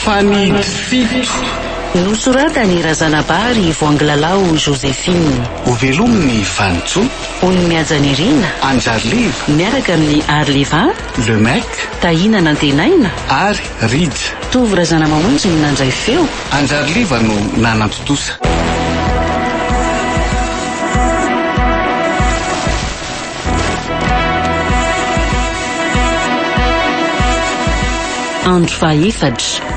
Fanidy fito. Nosoratan'i Razanabary Voangilalao Joséphine. Hovelomin'i Vanintsoa. Onimihaja Nirina. Anjariliva. Miaraka amin'i Arliva. Le Mec. Tahina Nantenaina. Ary Rija. Tovo Razanamamonjy no nandray feo. Anjariliva no nanantontosa. Andro fahefatra.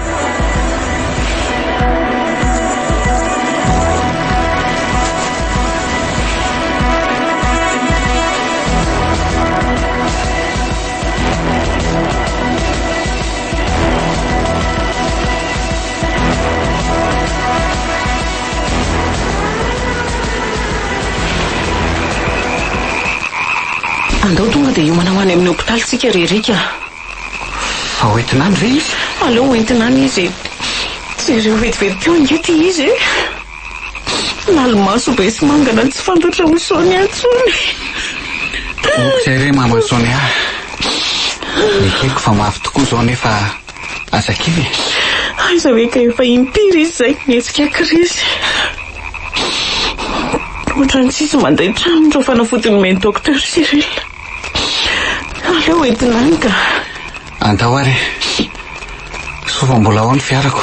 Andao tonga dia hiomana ho any amin'ny hopitaly tsika ry Eric a! Fa ho entina any ve izy? Aleo ho entina any izy e! Jereo vetivety teo ange ity izy e! Lalimaso be sy mangana tsy fantatra ho Sonia intsony. Ok izay re Maman Sonia. Ekeko fa mafy tokoa izao nefa aza kivy e. Aiza ve ka efa impiry izy izay nihetsika krizy. Ohatran'ny tsisy mandeha trano ireo fanafody nomen'ny Docteur Cyril. Aleo entina any ka. Andao ary e. Soa fa mbola ao ny fiarako.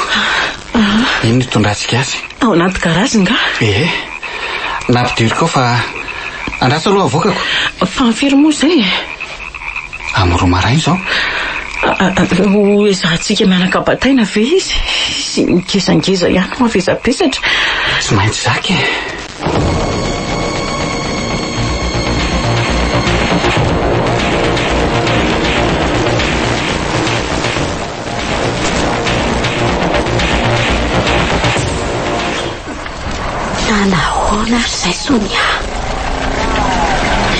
Iny no itondrantsika azy. Ao anaty garazy nga? Ee. Nampidiriko ao fa andraso aloha avoakako. Fa firy moa izay e? Amin'ny roa maraina izao. Ho ezahantsika mianaka bataina ve izy? Izy ngezangeza ihany mavesabesatra. Tsy maintsy zaka e. Nanahoana ary izay Sonia?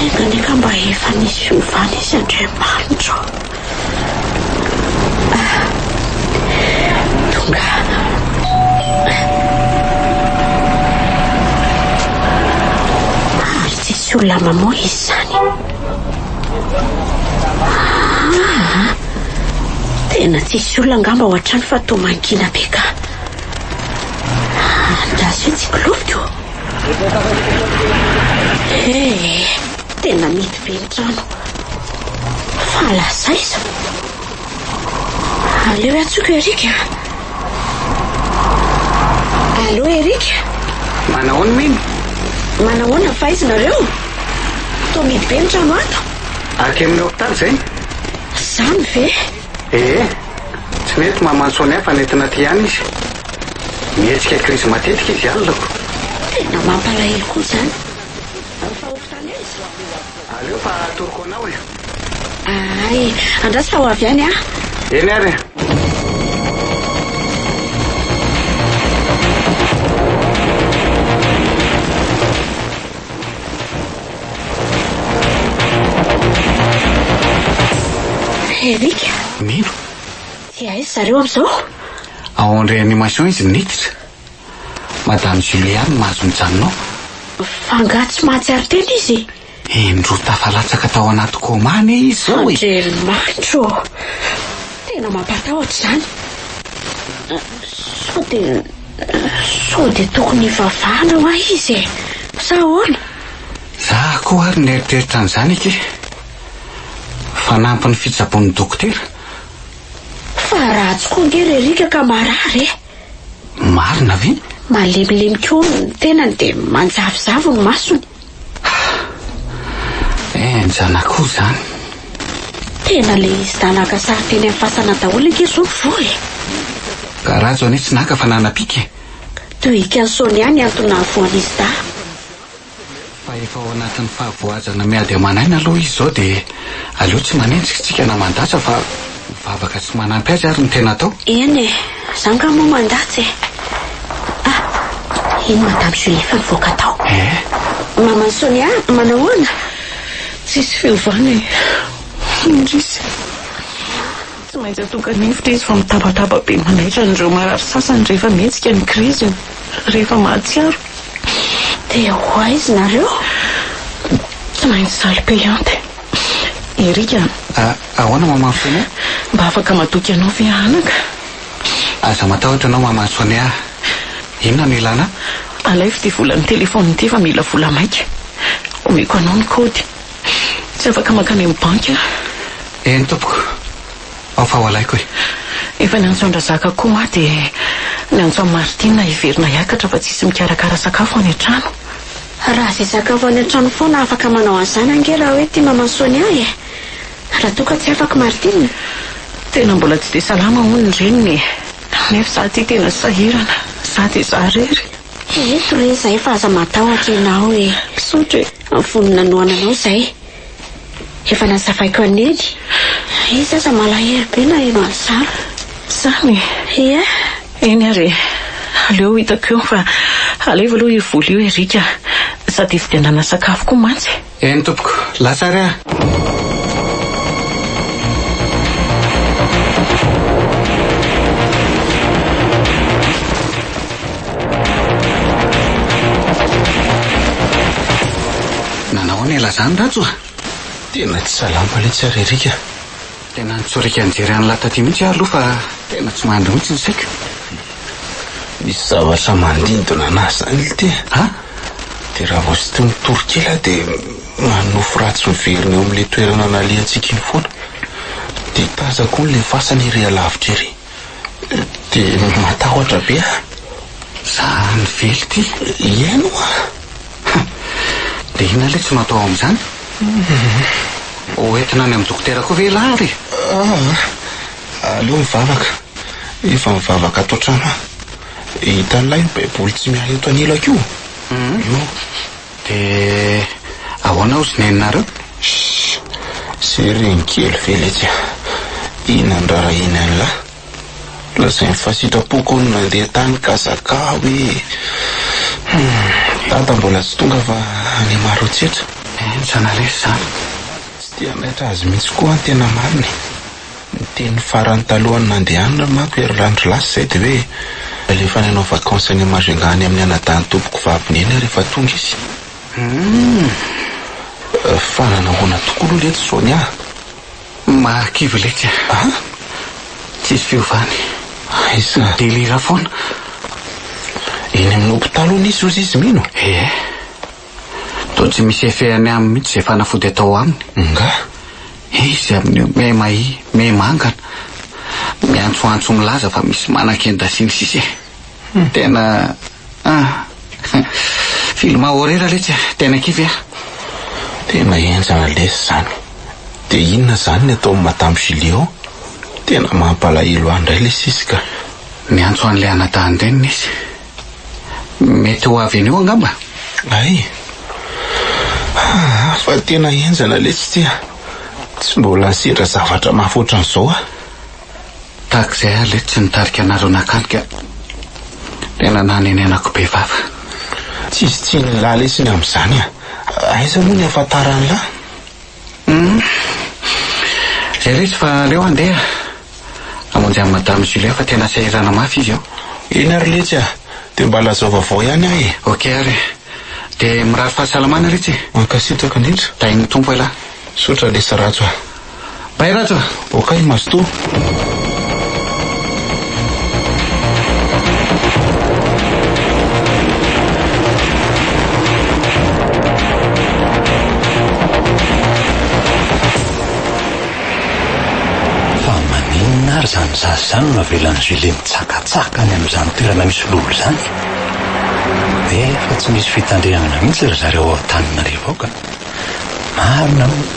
Enga anie ka mba efa nisy fiovana izy Andriamanitra ô. Ah, tonga. Ary tsisy olona mamoha izy izany. Ah, tena tsisy olona angamba ao an-trano fa toa mangina be ka. Andraso etsy kilofiko. Eh, tena mihidy be ny trano. Fa lasa aiza? Aleo iantsoiko Eric a. Allo Eric? Manahoana Mino? Manahoana fa aiza nareo? Toa mihidy be ny trano ato. Aty amin'ny hopitaly izay. Zany ve? Ee, tsy mety maman Sonia fa nentina aty ihany izy. Mihetsika crise matetika izy alina ko. Tena mampalahelo koa izany. Fa hopitaly aiza? Aleo fa atoroko anao e. Ay, andraso fa ho avy any aho. Eny ary e. Eric. Mino. Tsy aiza zareo amin'izao? Ao en réanimation izy niditra. Madame Julie ihany no mahazo mijanona ao. Fa angaha tsy mahatsiaro tena izy e? Indroa tafalatsaka tao anaty coma anie izy izao e! Andriamanitra ô! Tena mampatahotra izany. Sao dia, sao dia tokony hivavahana hoa izy e? Sa ahoana? Za koa ary nieritreritra an'izany akia. Fanampin'ny fitsaboan'ny dokotera. Fa ratsy koa ange ry Eric ka marary e! Marina ve? Malemilemy koa ny tenany dia manjavozavo ny masony. Henjana koa izany. Tena le izy da naka sary teny amin'ny fasana daholo ange zao ny voa e! Ka Rajo anie tsy naka fa nanapika e! Tohikan'i Sonia ny antony nahavoan'izy da. Fa efa ao anatin'ny fahavoazana miady aman'aina aloha izy izao dia aleo tsy manenjika isika na mandatsa fa mivavaka sy manampy azy ary no tena atao. Eny e, za nga moa mandatsa e. Ah, iny madame Julie efa nivoaka tao. Eh? Maman'i Sonia, manahoana? Tsisy fiovana e. Indrisy. Tsy maintsy atokana hevitra izy fa mitabataba be manaitra an'ireo marary sasany rehefa mihetsika ny kriziny, rehefa mahatsiaro. Dia ho aiza nareo? Tsy maintsy salle payante. Eric a. Ahoana maman Sonia? Mba afaka matoky anao ve anaka? Aza matahotra ianao Maman Sonia. Inona no ilana? Alaivo ity volan'ny telefaonina ity fa mila vola maika. Omeko anao ny kaody. Tsy afaka mankany amin'ny banky aho. Eny tompoko. Ao fa ho alaiko e. Efa niantso an-dRazaka koa aho dia niantso an'i Martine hiverina hiakatra fa tsisy mikarakara sakafo any an-trano. Raha izay sakafo any an-trano foana afaka manao an'izany ange raha hoe tia Maman Sonia e. Raha toa ka tsy afaka Martine. Tena mbola tsy dia salama hono ny reniny e. Nefa izaho ity tena sahirana, izaho dia izaho irery. Eto re izahay fa aza matahotra ianao e. Misaotra e. Vonona hanohana anao izahay. Efa nazavaiko an'i Neny. Izy aza malahelo be naheno an'izany. Izany e? Ie. Eny ary e. Aleo hitako eo fa alaivo aloha io vola io Eric a. Sady hividianana sakafo koa mantsy. Eny tompoko. Lasa ary aho. Nanao ahoana ialahy izany Rajo a? Tena tsy salama letsy ary Eric a. Tena nitsorika nijery an'lah taty mihitsy aho aloha fa tena tsy mandry mihitsy ny saiko. Misy zavatra mandindona anahy izany lty a. Dia raha vao tsy mitory kely aho dia manonofy ratsy miverina eo amin'ilay toerana nalehantsika iny foana. Dia tazako hono ilay fasana ery alavitra ery. Dia matahotra be aho. Zany ve lty? Eny ho'a. Dia inona letsy no atao amin'izany? Ho entina any amin'ny dokotera koa ve ialahy ary? Aa, aleo mivavaka. Efa mivavaka ato an-trano aho. Hitan'ilay io baiboly tsy miala eto anilako io. Io. Dia ahoana hozy neninareo? Shh! Zay reny kely ve letsy a! Inona no rarahiny an'lah? Lazainy fa sitrapoko hono nandeha tany ka zakao e! Hum! Dada mbola tsy tonga fa any Maroantsetra. Henjana lesy izany. Tsy te hanaitra azy mihitsy koa aho ny tena marina e! Ny teny farany talohan'ny nandehanana manko herinandro lasa izay dia hoe alefany hanao vacances any Majunga any amin'ny anadahin'ny tompoko vaviny eny aho rehefa tonga izy. Humm! Fa nanahoana tokoa aloha letsy Sonia a? Mahakivy letsy a! An? Tsisy fiovany. Aiza? Delira foana. Eny amin'ny hopitaly hono izy hozy izy mino? Ee. Toa tsy misy effet any aminy mihitsy izay fanafody atao aminy. Nga? Izy amin'io miha-mahia, miha-mangana. Miantsoantso milaza fa misy manakenda sy ny sisa e. Tena ah. Film horreur letsy a. Tena kivy aho. Tena henjana lesy izany. Dia inona izany ny ataon'i Madame Julie ao? Tena mampalahelo ahy indray lesy izy ka. Miantso an'ilay anadahin-dreniny izy. Mety ho avy anio angamba? Hay! Aa fa tena henjana letsy ity a! Tsy mbola nisedra zavatra mafy ohatran'izao aho. Tahaka izay aho letsy tsy nitarika anareo nankany ka. Tena nanenenako be vava. Tsisy tsinin'lah letsy ny amin'izany a! Aiza moa ny ahafantaran'lah? Hum. Zay letsy fa aleo handeha hamonjy an'i Madame Julia fa tena sahirana mafy izy ao. Eny ary letsy a! Dia mba lazao vaovao ihany aho e! Ok ary e! Dia mirary fahasalamana letsy e! Mankasitraka indrindra. Tahin'ny Tompo elah. Misaotra lesy Rajo a! Bye Rajo a! Ok mazotoa. Fa maninona ary izany zaza izany no avelan'i Julie mitsakatsaka any amin'izany toerana misy lolo izany e? Efa tsy misy fitandremana mihitsy ry zareo ao Antananarivo ao ka. Marina aloha.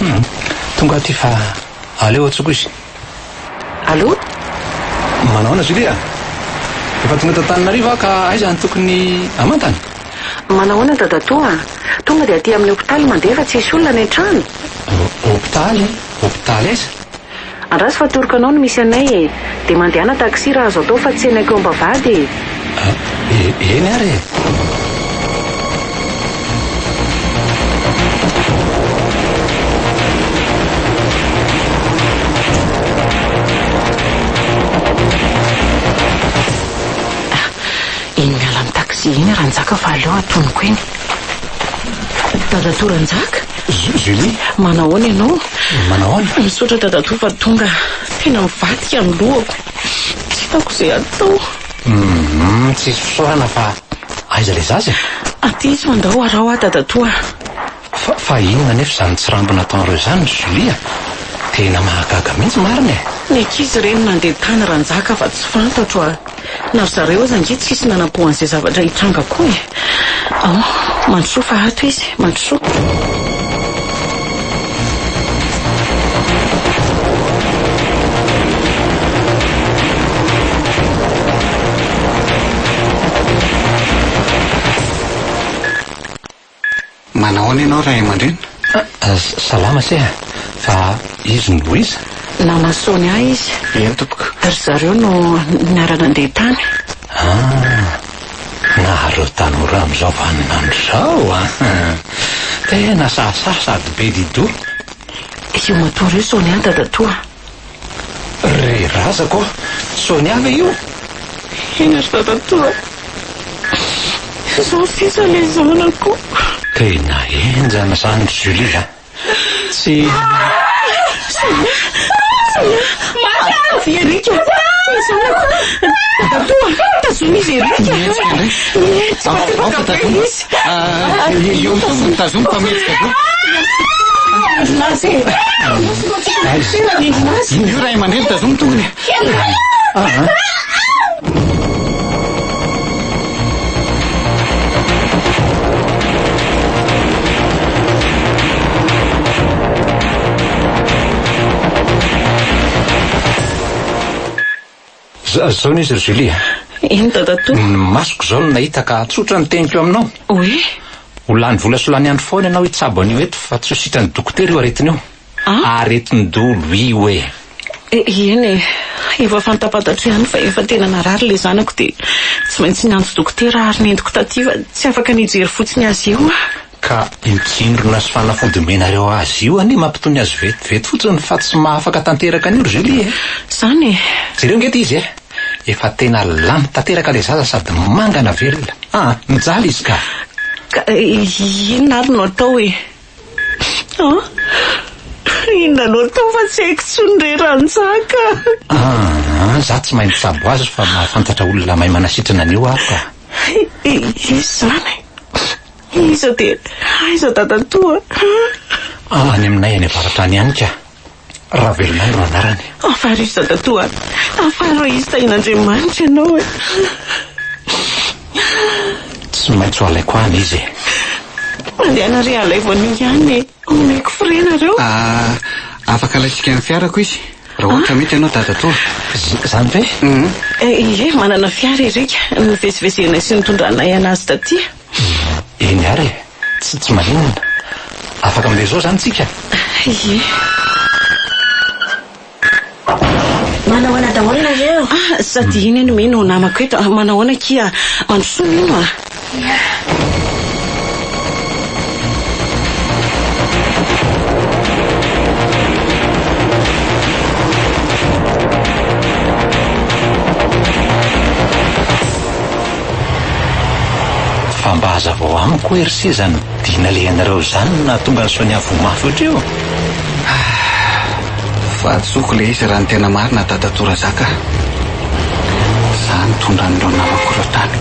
Hum, tonga aty fa aleo antsoiko izy. Allô? Manao ahoana Julie a? Efa tonga eto Antananarivo aho ka aiza no tokony hamantana? Manahoana dadatoa a? Tonga dia aty amin'ny hopitaly mandeha fa tsisy olona any an-trano? Hopitaly? Hopitaly aiza? Andraso fa atoroko anao ny misy anay e! Dia mandehana taxi raha azo atao fa tsenaiko eo am-bavahady e! Eny ary e! Iny miala amin'ny taxi iny Ranjaka fa aleo atonoko eny. Dadatoa Ranjaka? Julie? Manahoana ianao? Manahoana? Misaotra dadatoa fa tonga. Tena mivadika ny lohako. Tsy hitako izay atao. Humm, tsisy fisaorana fa aiza ilay zaza e? Aty izy fa ndao araho aho dadatoa a. Fa, fa inona anefa izany tsirambina ataon'ireo izany ry Julie a? Tena mahagaga mihitsy marina e! Ny ankizy ireny nandeha tany Ranjaka fa tsy fantatro a! Na ry zareo aza ange tsisy nanam-po an'izay zavatra hitranga koa e! Ao, mandrosoa fa ato izy, mandrosoa. Manahoana ianao ray aman-dreny? Salama se a! Fa izy no iza? Naman'i Sonia izy. Eny tompoko. Ry zareo no niara-nandeha tany. Ah! Nareo tanora amin'izao vaninandro izao an! Tena sahasaha sady be di-doha. Io matory io Sonia dadatoa. Ry razako ô! Sonia ve io? Eny ry dadatoa. Izao sisa ilay zanako. Tena henjana izany ry Julie a! Tsy. Sonia! Sonia! Maty aho! Eric! Ny zanako! Dadatoa! Tazomy izy Eric! Mihetsika indray. Mihetsika Aoka be tazomy. izy. Ah, io tongony tazomy fa mihetsika be. Rindrina azy e! Rindrina azy. Io ray aman-dreny tazomy tongony. Zao ny izy ry Julie a. Eny dadatoa. Ny masoko izao no nahita ka tsotra ny teniko aminao. Hoe? Ho lany vola sy ho lany andro foana ianao hitsabo an'io eto fa tsy ho sitran'ny dokotera io aretina io. Ah? Aretin-dolo io e. Eny e, efa fantapantatro ihany fa efa tena narary ilay zanako dia tsy maintsy niantso dokotera ary nentiko taty fa tsy afaka ny hijery fotsiny azy eo aho. Ka io tsindrona sy fanafody omenareo azy io anie mampitony azy vetivety fotsiny fa tsy mahafaka tanteraka an'io ry Julie e. Izany e. Jereo ange ity izy e. Efa tena lany tanteraka ilay zaza sady mangana velona. Ah, mijaly izy ka. Ka inona ary no atao e? An? Inona no atao fa tsy haiko intsony re Ranjaka. Ah, za tsy mahay mitsabo azy fa mahafantatra olona mahay manasitrana an'io aho ka. Iza izany? Iza dia aiza dadatoa? Ah, any aminay any avaratra any ihany ka. Ravelonandro no anarany. Afaro izy dadatoa a! Afaro izy tahian'Andriamanitra ianao e! Tsy maintsy ho alaiko any izy e! Mandehana re alaivo an'io ihany e! Omeko frais nareo. Ah, afaka alaintsika amin'ny fiarako izy, raha ohatra mety ianao dadatoa. Zany ve? Ie, manana fiara Eric, nivezivezenay sy nitondranay an'azy taty. Eny ary e, tsy tsy maninona. Afaka mandeha izao izany tsika? Ie. Manahoana daholo nareo? Ah, sady iny anie no namako eto. Manahoana akia? Mandrosoa mino a. Ia. Fa mba hazavao amiko hoe ry se izany dia nalehanareo izany no nahatonga an'i Sonia voa mafy ohatr'io? Fahadisoako ilay izy raha ny tena marina Dadatoa Razaka a! Za nitondra an'ireo namako ireo tany.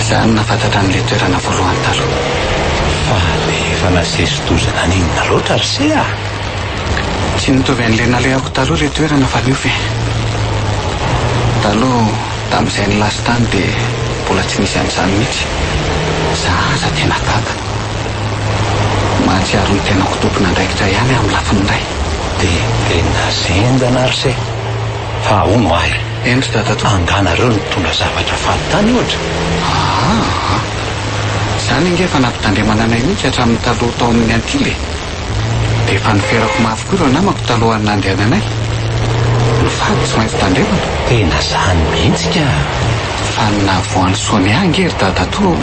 Za no nahafantatra an'ilay toerana voalohany taloha. Fa dia efa nasesi-doza naninona loatra ry se a! Tsy nitovy an'ilay nalehako taloha ilay toerana fa niova e! Taloha, tamin'izay nilasy tany dia mbola tsy nisy an'izany mihitsy. Za aza tena gaga. Mahatsiaro ny tenako tompon'andraikitra ihany aho amin'ny lafiny iray. Dia tena zendana ry se! Fa hono hoa e! Eny ry dadatoa. Angaha nareo nitondra zavatra faty tany ohatra? Aa! Izany ange efa nampitandremana anay mihitsy hatramin'ny taloha tao amin'ny Antily e! Dia efa noferako mafy koa ireo namako talohan'ny nandehananay. Ny fady tsy maintsy tandremana. Tena zany mihitsy ka! Fa ny nahavoan'i Sonia ange ry dadatoa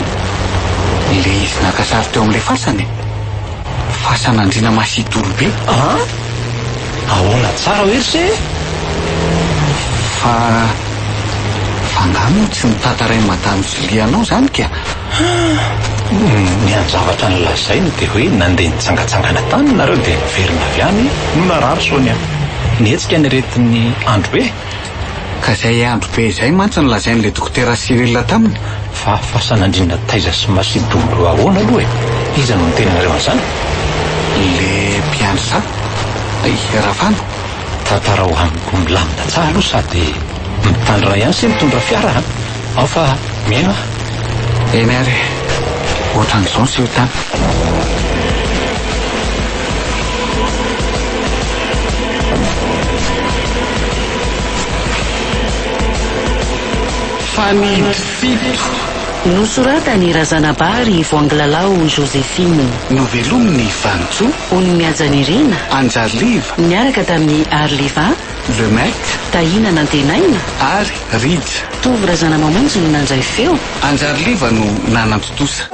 ilay izy naka sary teo amin'ilay fasana e! Fasan'andriana Masidolo be. An? Ahoana tsara hoe ry se? Fa fa angaha moa tsy notantarain'i Madame Julie anao izany ka? Ny hany zavatra nolazainy dia hoe nandeha nitsangantsangana tany nareo dia niverina avy any no narary Sonia. Nihetsika ny aretin'ny androbe. Ka izay andro be izay mantsy no lazain'ilay dokotera Cyril taminy. Fa fasan'andriana taiza sy masidolo ahoana aloha e? Iza no niteny anareo an'izany? Le mpiandry saha? Ay, Rafano. Tantarao amiko milamina tsara aloha sady mitandrina ihany se mitondra fiara a! Ao fa mihaino aho. Eny ary e. Ohatran'izao ny seho tany. Fanidy fito. Nosoratan'i Razanabary Voangilalao Joséphine. Novelomin'i Vanintsoa. Onimihajanirina. Anjariliva. Niaraka tamin'i Arliva. Le Mec. Tahina Nantenaina. Ary Rija. Tovo Razanamamonjy no nandray feo. Anjariliva no nanantontosa.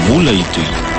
Mbola hitohy.